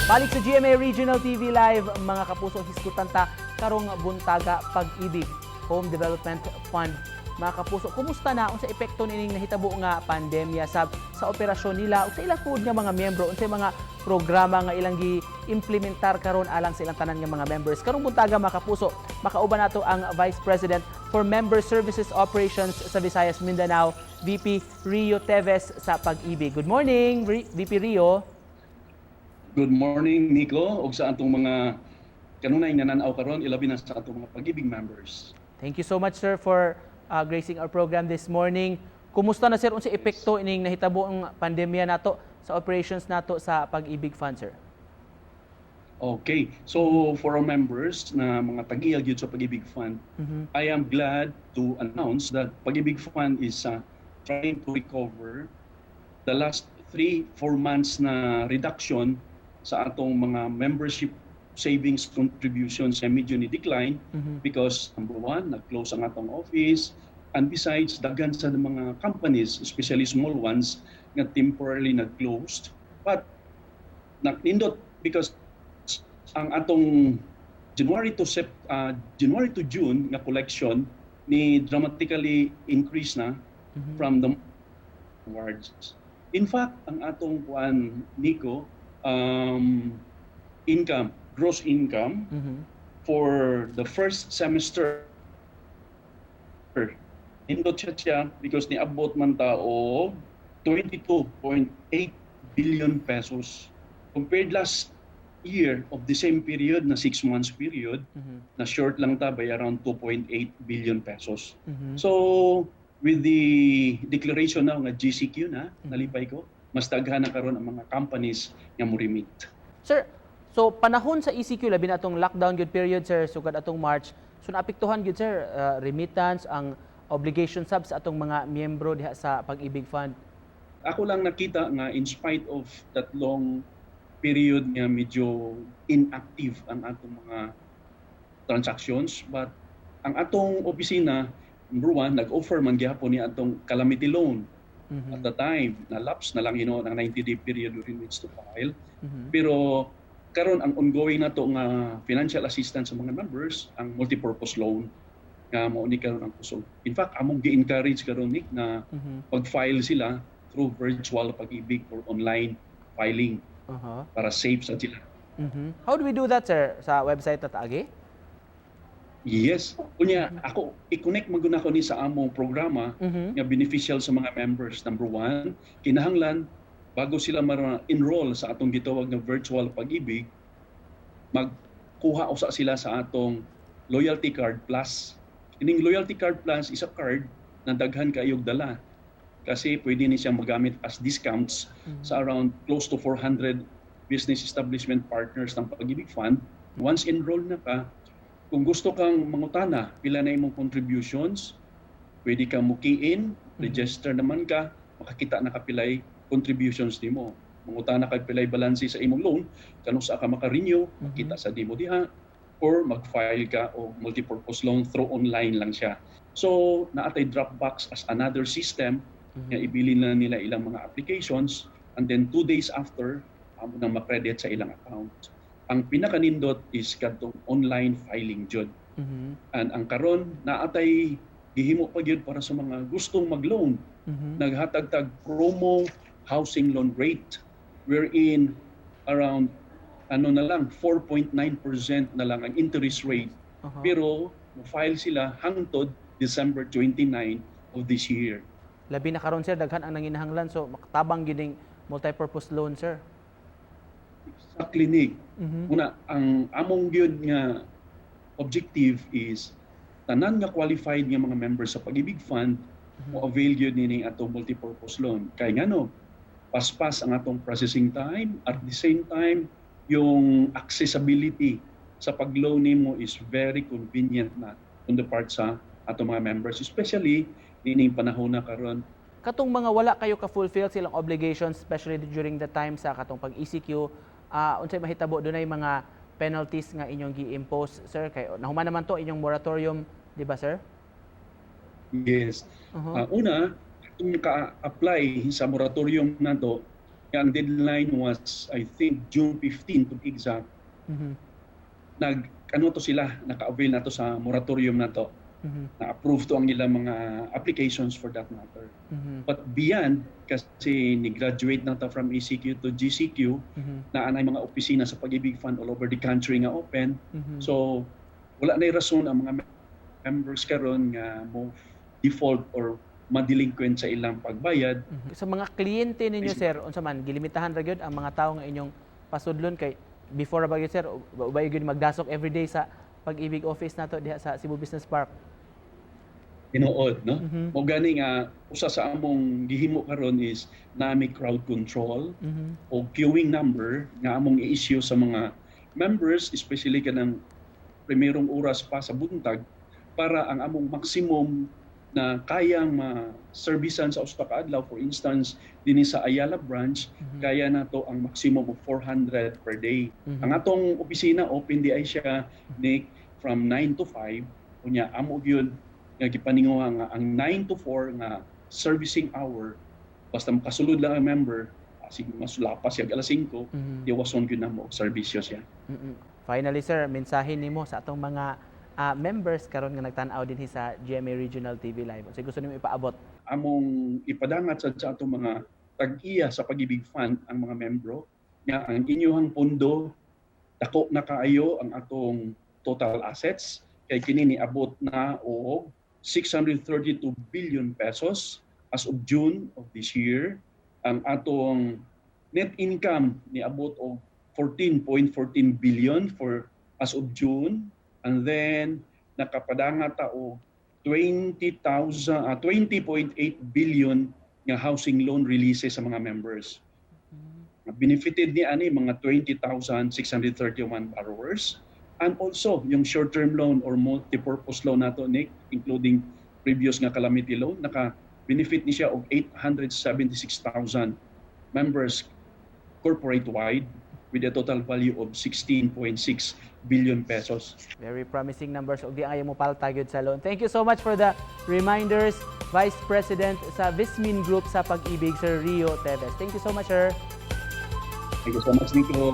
Balik sa GMA Regional TV Live, mga kapuso, hisgutan ta karong buntaga Pag-ibig Home Development Fund. Mga kapuso, kumusta na, unsa epekto nining nahitabo nga pandemya sa operasyon nila ug sa ilang tuod nga mga miyembro, unsay mga programa nga ilang gi-implementar karon alang sa ilang tanan nga mga members? Karong buntaga, mga kapuso, makauban nato ang Vice President for Member Services Operations sa Visayas Mindanao, VP Rio Teves sa Pag-ibig. Good morning, VP Rio. Good morning, Nico, ug sa atong mga kanunay nga nan-aw karon, ilabi na sa atong mga Pag-ibig members. Thank you so much, sir, for gracing our program this morning. Kumusta na, sir, unsa epekto ining nahitabo ang pandemya nato sa operations nato sa Pag-ibig Fund, sir? Okay, so for our members na mga tag-iya gyud sa Pag-ibig Fund, I am glad to announce that Pag-ibig Fund is trying to recover the last 3-4 months na reduction sa atong mga membership savings contributions na medyo ni decline because number one, nag-close ang atong office, and besides, daghan sa mga companies, especially small ones, nga temporarily nag-closed. But nindot because ang atong January to June nga collection ni dramatically increase na from the wards. In fact, ang atong kuan, Nico, income, gross income for the first semester, nindot siya because niabot man ta og ₱22.8 billion compared last year of the same period na 6 months period, na short lang ta by around ₱2.8 billion. So with the declaration now nga GCQ na, nalipay ko, mas daghan na karon ang mga companies nga mo remit. Sir, so panahon sa ECQ, labi na atong lockdown gyud period, sir, sugad atong March, so naapektuhan gyud, sir, remittance, ang obligation sub sa atong mga miyembro diha sa Pag-ibig Fund. Ako lang nakita nga in spite of that long period nga medyo inactive ang atong mga transactions, but ang atong opisina, number one, nag-offer man gihapon ni atong calamity loan at the time na lapse na lang ang 90-day period during which to file. Pero karon ang ongoing nato nga financial assistance sa mga members, ang multipurpose loan nga mao ni karon ang kusog. In fact, among gi-encourage karon, Nick, na pag-file sila through virtual Pag-ibig or online filing para safe sa sila. How do we do that, sir? Sa website na ta agi? Yes. Unya ako i-connect man gud nako ni sa among programa nga beneficial sa mga members. Number one, kinahanglan bago sila ma-enroll sa atong gitawag nga virtual Pag-ibig, magkuha usa sila sa atong loyalty card plus. Ining loyalty card plus is a card na daghan kaayog dala kasi pwede ni siyang magamit as discounts sa around close to 400 business establishment partners ng Pag-ibig Fund. Once enrolled na ka, kung gusto kang mangutana pila na imong contributions, pwede kang mo-key in, register naman ka, makakita na ka pilay contributions nimo. Mangutana kag pilay balanse sa imong loan, kanusa ka maka-renew, makita sa nimo diha, or mag-file ka og multipurpose loan through online lang siya. So, naa tay Dropbox as another system nga ibilin na nila ilang mga applications and then 2 days after, amo nang makredit sa ilang account. Ang pinakanindot is kadtong online filing jud. And ang karon naa tay gihimo pa gyud para sa mga gustong mag-loan. Naghatag tag promo housing loan rate wherein around ano na lang, 4.9% na lang ang interest rate, pero mo-file sila hangtod December 29 of this year. Labi na karon, sir, daghan ang nanginahanglan, so makatabang gyud ning multi-purpose loan, sir. Sa clinic. Una, ang among gyud nga objective is tanan nga qualified nga mga members sa Pag-ibig Fund mo avail gyud nining atong multipurpose loan. Kay ngano, paspas ang atong processing time, at the same time yung accessibility sa pag-loan nimo is very convenient na on the part sa atong mga members, especially nining panahon na karon. Katong mga wala kayo ka-fulfill silang obligations, especially during the time sa katong pag-ECQ, unsay mahitabo? Dunay mga penalties nga inyong gi-impose, sir, kay nahuman naman to inyong moratorium, di ba, sir? Yes. Una, kung ka-apply sa moratorium nato, Ang deadline was, I think, June 15 to be exact. Nag ano to sila, naka-avail na to sa moratorium na to. Na-approve to ang ilang mga applications for that matter. But beyond, kasi ni-graduate na ta from ECQ to GCQ, naa nay mga opisina sa Pag-ibig Fund all over the country nga open. So wala na rason ang mga members karon nga mo default or ma-delinquent sa ilang pagbayad. Sa mga kliyente ninyo, sir, unsa man gilimitahan ra gyud ang mga tawo nga inyong pasudlon? Kay before ra ba gyud, sir, ubay gyud magdasok everyday sa Pag-ibig office nato diha sa Cebu Business Park? Tinuod, no? Mhm. Mo gani nga usa sa among gihimo karon is nami crowd control o queuing number nga among i-issue sa mga members, especially kanang primerong oras pa sa buntag, para ang among maximum na kayang ma-servisan sa usa ka adlaw, for instance dinhi sa Ayala branch, kaya nato ang maximum of 400 per day. Ang atong opisina open diay siya, Nick, from 9 to 5. Unya amo gyud nga gipaninguha nga ang 9 to 4 nga servicing hour, basta makasulod lang ang member, sige masulapas siya alas 5, diwason gyud namo og serbisyo siya. Finally, sir, mensahe nimo sa atong mga members karon nga nagtan-aw dinhi sa GMA Regional TV Live. Unsay gusto nimo ipaabot? Among ipadangat sad sa atong mga tag-iya sa Pag-ibig Fund, ang mga membro, nga ang inyuhang pondo dako na kaayo. Ang atong total assets kay kini niabot na og ₱632 billion as of June of this year. Ang atong net income niabot og 14.14 billion for as of June, and then nakapadangat ta og 20,000 20.8 billion nga housing loan releases sa mga members. Benefited ni ani mga 20,631 borrowers, and also yung short-term loan or multi-purpose loan nato, Nick, including previous nga calamity loan, naka benefit ni siya og 876,000 members corporate wide with a total value of ₱16.6 billion. Very promising numbers ug di ayaw mo palta gyud sa loan. Thank you so much for the reminders, Vice President sa Vismin Group sa Pag-ibig, Sir Rio Teves. Thank you so much, sir. Thank you so much, Nico.